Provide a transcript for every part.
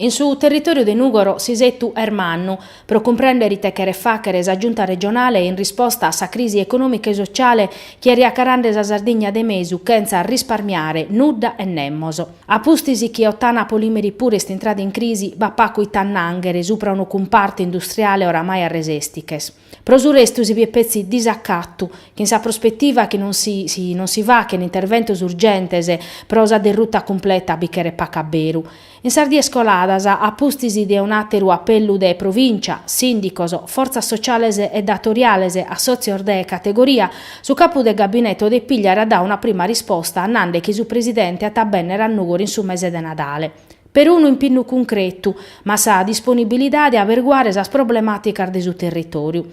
In su territòriu de Nùgoro s'isetu est mannu pro cumprèndere ite cheret fàghere sa Giunta regionale in risposta a sa crisi econòmica e sociale chi est acarende sa Sardigna de mesu chentza risparmiare nudda e nemos. A pustis chi Ottana Polimeri puru est intrada in crisi b'at pagu ite annànghere supra unu cumpartu industriale oramai a resèstiches. Pro su restu si biet petzi disacatu, chin sa prospetiva chi non si si non si faghen interventos urgentes pro sa derruta cumpleta bi cheret pagu a beru. In sas dies coladas, a pustis de un'àteru apellu de Provìncia, sìndicos, fortzas sociales e datoriales, assòtzios de categoria, su capu de gabineto de Pigliaru at dadu una prima risposta nande chi su presidente at a bènnere a Nùgoro in su mese de Nadale. Perunu impinnu cuncretu, ma sa disponibilidade a averguare sas problemàticas de su territòriu.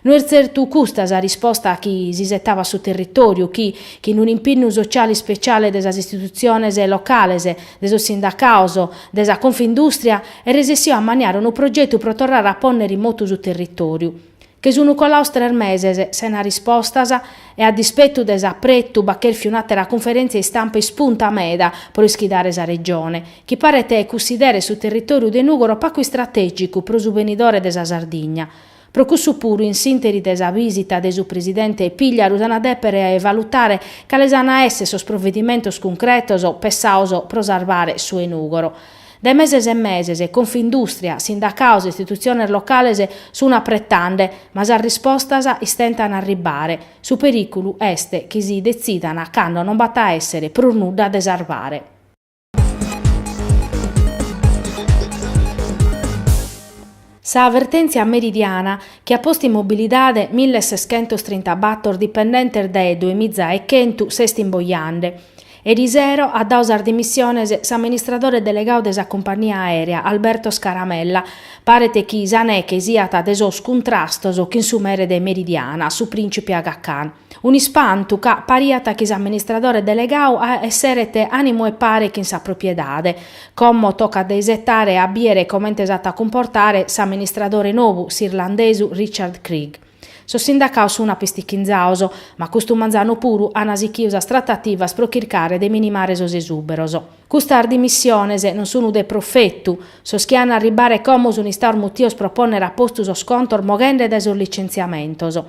No est tzertu custa sa risposta chi s'isetabat su territòriu chi, chin un'impinnu sociale ispeciale de sas istitutziones locales, de sos sindacados, de sa Confindustria, est resessiu a ammaniare unu progetu pro torrare a pònnere in motu su territòriu. Che sun colados tres meses sena rispostas e a dispetu de s'apretu b'at chèrfiu un'àtera cunferèntzia istampa ispunta meda pro ischidare sa Regione, chi paret cussideret su territòriu de Nùgoro pagu istratègicu pro su benidore de sa Sardigna. Pro cussu puru in s'ìnteri de sa bìsita de su presidente Pigliaru s'an a dèpere valutare cales an a èssere sos provedimentos cuncretos pessados pro sarvare su 'e Nùgoro. Dae meses e meses Confindustria, sindacados e istitutziones locales sun apretende, ma sas rispostas istentan a arribbare. Su perìculu est chi si detzidan cando non b'at a èssere prus nudda de sarvare. Sa vertèntzia meridiana, chi at postu in mobilidade millesescentostrintabàtor dipendentes dae duemizaechentu, s'est imbojende. Erisero at dadu sas dimissiones s'amministradore delegadu de sa cumpannia aèrea, Alberto Scaramella. Paret chi sa neche siat de sos cuntrastos chin su mere de Meridiana, su prìncipe Aga Khan. Un'ispantu ca pariat chi s'amministradore delegadu esseret ànimu 'e pare chin sa propiedade. Como tocat de isetare a bìere comente s'at a cumportare s'amministradore nou, s'irlandesu Richard Creagh. Sos sindacados sun apistichinzados, ma custu manzanu puru an sichidu sas tratativas pro chircare de minimare sos esùberos. Custas dimissiones non sun de profetu, sos chi an a arribbare como sun istados mutidos pro pònnere a postu sos contos moghende dae sos licentziamentos.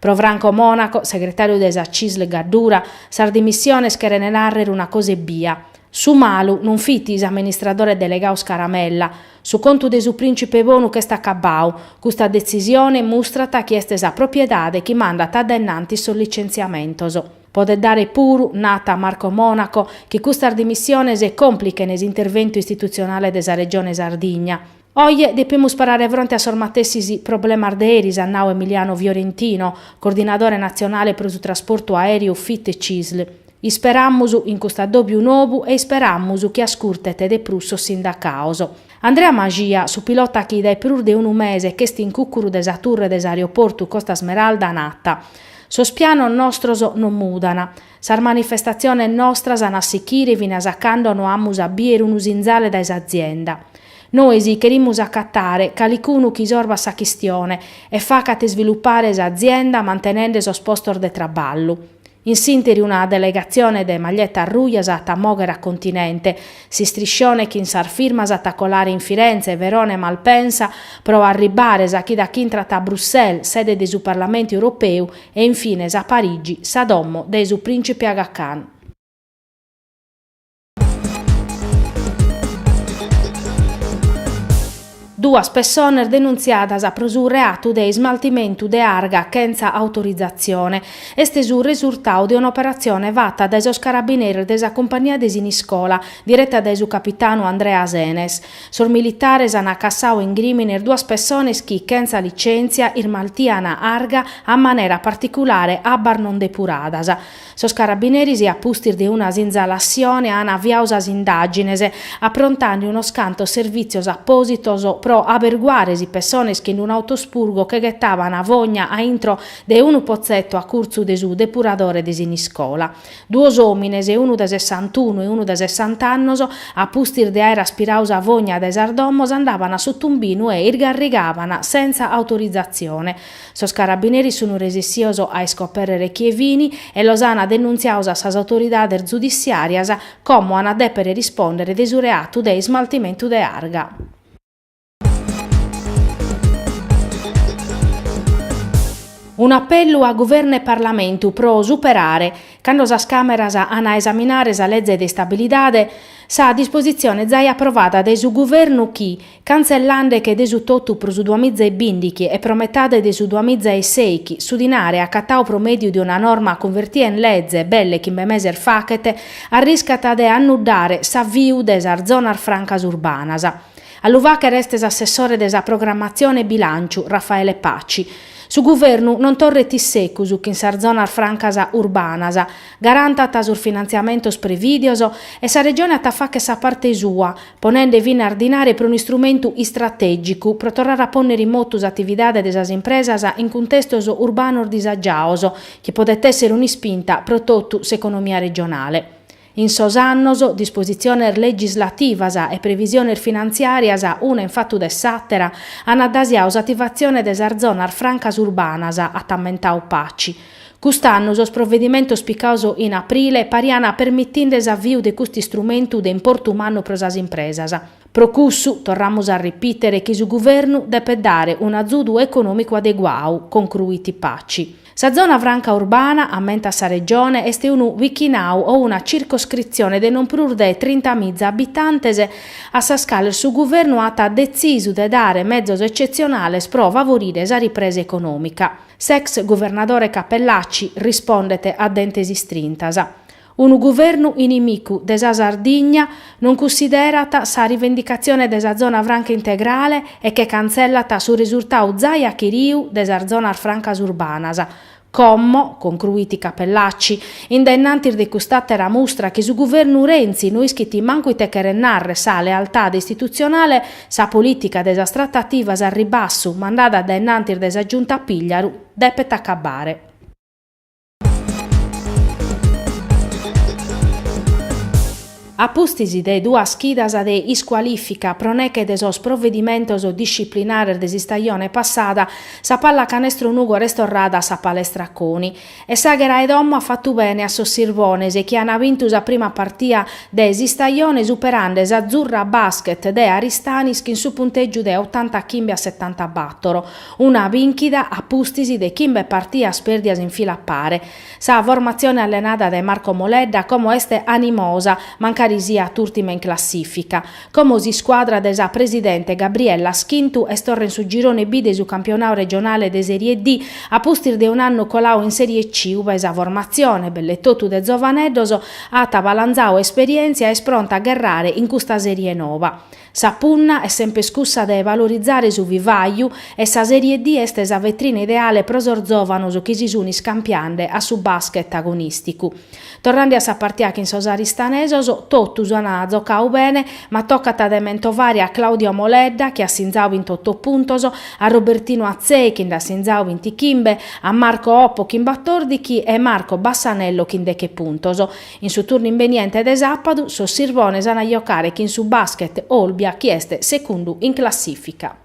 Pro Franco Monaco, segretàriu de sa Cisl Gaddura, sas dimissiones cheren nàrrere una cosa ebbia, Su malu non fit s'amministradore delegadu Scaramella, su contu de su prìncipe bonu ch'est acabadu, custa detzisione mustrat chi est sa propiedade chi mandat a dae innantis sos licentziamentos. Podet dare puru, nat Marco Monaco, chi custas dimissiones còmplichen s'interventu istitutzionale de sa Regione Sardigna. Oje depimus parare fronte a sos matessis problemas de eris, at nau Emiliano Fiorentino, coordinadore natzionale pro su trasportu aèreu Fit Cisl. Isperamus in custu addòbiu nou e isperamus chi ascurtent de prus sos sindacados. Andrea Maxia, su pilota chi dae prus de unu mese ch'est in cùcuru de sa turre de s'aeroportu Costa Smeralda nat, Sos pianos nostros non mudan. Sas manifestatziones nostras an a sichire finas a cando no amus a bìere unu sinzale dae s'azienda. Nois cherimus acatare calicunu chi isorvat sa chistione e facat isvilupare s'azienda mantenende sos postos de traballu. In s'ìnteri una delegatzione de maglietas rujas at a mòghere a continente. S'istriscione chin sas firmas at a colare in Firenze, Verona e Malpensa pro arribbare sa chida ch'intrat a Bruxelles, sede de su Parlamentu Europeu, e in fines a Parigi, sa domo de su prìncipe Aga Khan. Duas pessones denuntziadas pro su reatu de ismaltimentu de arga chentza autorizatzione. Est su resurtadu de un'operatzione fata dae sos carabineris de sa cumpagnia de Siniscola, direta dae su capitanu Andrea Senes. Sos militares ant cassadu in grìmines duas pessones chi, chentza licèntzia, ismaltian arga a manera particulare abbas non depuradas. Sos carabineris, a pustis de una sinzalassione, an aviadu sas indàgines, aprontende unos cantos servìtzios apòsitos pro. pro aberguare si pessones chi in un'autospurgo che ghetavana fogna a intro de unu potzetto a curtzu de su depuradore de Siniscola. Duos òmines, unu de sessantunu e unu de sessant'annos, a pustis de àere aspiradu sa fogna dae sas domos andaban a su tumbinu e isgarrigaban sentza autorizatzione. Sos carabineris sun resissios a iscopèrrere chie fin e los an denuntziados a sas autoridades zudissiàrias, como an a dèpere rispòndere de su reatu de ismaltimentu de arga. Un'apellu a Guvernu e Parlamentu pro superare, cando sas Càmeras an a esaminare sa leze de istabilidade, sa dispositzione zai aprovada dae su Guvernu chi, cantzellande-che de su totu pro su duamiza e bìndichi e pro metade de su duamiza e sèichi su dinare acatadu pro mèdiu de una norma cunvertia in leze belle chimbe meses faghet, arriscat de annuddare s'aviu de sas zonas francas urbanas. A lu fàghere est s'assessore de sa Programmatzione e Bilànciu, Raffaele Paci. Su Guvernu non torret in segus chin sas zonas francas urbanas, garantat sos finantziamentos prevìdios e sa Regione at a fàghere sa parte sua, ponende finas dinare pro un'istrumentu istratègicu pro torrare a pònnere in motu s'atividade de sas impresas in cuntestos urbanos disagiados, chi podet èssere un'ispinta pro totu s'economia regionale. In sos annos, dispositziones legislativas e previsiones finantziàrias, una in fatu de s'àtera, ant addasiadu s'ativatzione de sas zonas francas urbanas, at ammentadu Paci. Cust'annu sos provedimentos picados in aprile pariant permitinde s'aviu de custu istrumentu de importu mannu pro sas impresas. Pro cussu, torramus a ripìtere chi su Guvernu depet dare un'azudu econòmicu adeguadu, concruit Paci. Sa zona franca urbana, ammentat sa Regione, est unu bichinadu o una circoscritzione de non prus de trintamiza abitantes a sas cales su Guvernu at detzisu de dare mezos ecetzionales pro favorire sa ripresa econòmica. S'ex guvernadore Cappellacci rispondet a dentes istrintas. Unu guvernu inimicu de sa Sardigna non cussiderat sa rivendicatzione de sa zona franca integrale e che cantzellat su resurtadu zai achiriu de sas zonas francas urbanas. Como, concruit Cappellacci, in dae innantis de cust'àtera mustra chi su guvernu Renzi no ischit mancu ite cheret nàrrere sa lealtade istitutzionale, sa polìtica de sas tratativas a ribassu mandada dae innantis de sa Giunta Pigliaru depet acabbare. A pustis de duas chidas de iscualìfica pro neche de sos provedimentos disciplinares de s'istajone passada, sa pallacanestro Nùgoro est torrada a sa palestra Coni. E s'àghera 'e domo at fatu bene a sos Sirbones chi ant bintu sa prima partia de s'istajone superande s'Azzurra Basket de Aristanis chin su puntègiu de otantachimbe a setantabator. Una bìnchida a pustis de chimbe partias pèrdias in fila a pare. Sa formatzione allenada dae Marco Moledda como est animosa, mancari siat ùrtima in classìfica. Como s'iscuadra de sa presidente Gabriella Schintu est torra in su girone B de su campionadu regionale de Serie D, a pustis de un'annu coladu in Serie C, ue sa formatzione, belle totu de zovaneddos, at balanzadu esperièntzia e est pronta a gherrare in custa serie noba. Sa punna est semper cussa de valorizare su vivàiu e sa Serie D est sa vetrina ideale pro sos zòvanos chi si sunt iscampiende a su basket agonìsticu. Torrende a sa partia chin sos aristanesos, totus ant zocadu bene, ma tocat de mentovare a Claudio Moledda chi at sinzadu bintotto puntos, a Robertino Atzei chi nd'at sinzadu bintichimbe, a Marco Oppo chin batòrdichi e Marco Bassanello chin deche puntos. In su turnu imbeniente de sàpadu, sos Sirbones an a jocare chin su Basket Olbia chi est secundu in classìfica.